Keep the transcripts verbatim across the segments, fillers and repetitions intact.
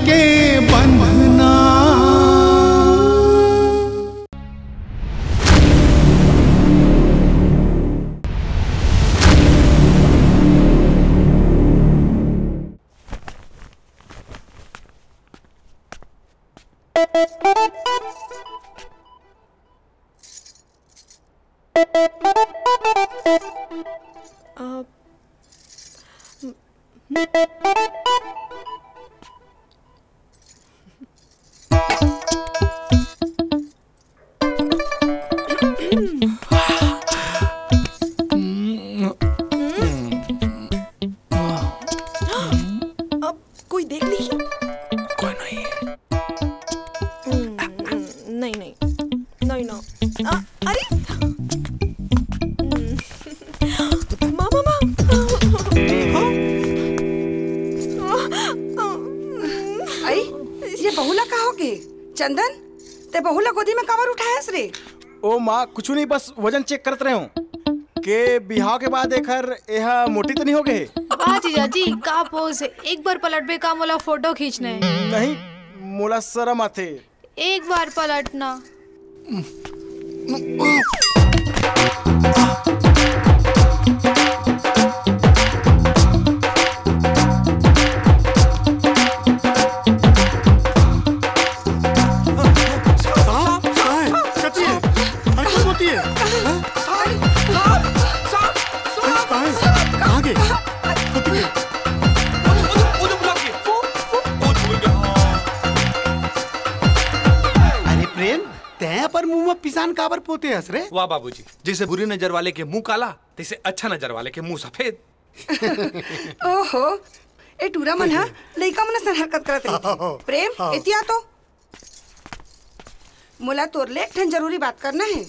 के बंधना। अब कोई देख ली? कोई नहीं। हम्म, नहीं, नहीं, नहीं ना। आ, अरे, हम्म, माँ, माँ, माँ। आई, ये बहू ला का होगे? चंदन, ते बहू ला गोदी में काबर उठायस रे? ओ माँ, कुछ नहीं, बस वजन चेक करत रहे हूँ के बिहाव के बाद एखर एहा मोटी तो नहीं हो गए? वाह जीजा जी, का पोज है। एक बार पलटबे का मोला फोटो खींचना है। नहीं, मोला शरम आथे। एक बार पलटना। कहाँ है? कहाँ है? अरे, क्या होती है? हाँ? अरे, कहाँ गए? अरे प्रेम, तैं अपन मुंह में पिसान काबर पोते हस रे? वाह बाबूजी, जैसे बुरी नजर वाले के मुंह काला, तैसे अच्छा नजर वाले के मुंह सफेद। ओहो, ए टूरा मन ह लइका मन असन हरकत करत रहिथे। प्रेम, हाँ। एतिया तो मोला तोर ले एक ठन जरूरी बात करना है।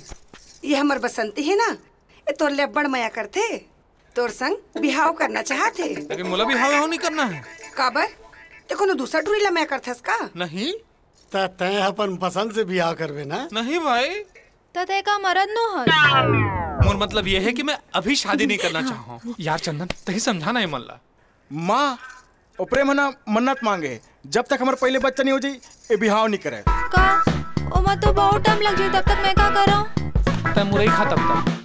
ये हमर बसंती है ना, ये तोर ले अब्बड़ मया करथे। तोर संग बिहाव करना चाहत हे। लेकिन मोला बिहाव नहीं करना है। काबर? ते कोनो दूसरा टूरी ला मया करथस का? नहीं। त तैं अपन पसंद से बिहाव करबे ना? नहीं भाई। त तैं का मरद नो हस? मोर मतलब ये है कि मैं अभी शादी नहीं करना चाहूँ। यार चंदन, तही समझाना है मन ला। माँ, ओ प्रेम ह ना मन्नत मांगे, जब तक हमर पहले बच्चा नहीं हो जाई, ए बिहाव नहीं करे। का? ओमा तो बहुत टाइम लग जाई, तब तक मैं का करूँ? तै मुरई खा तब तक।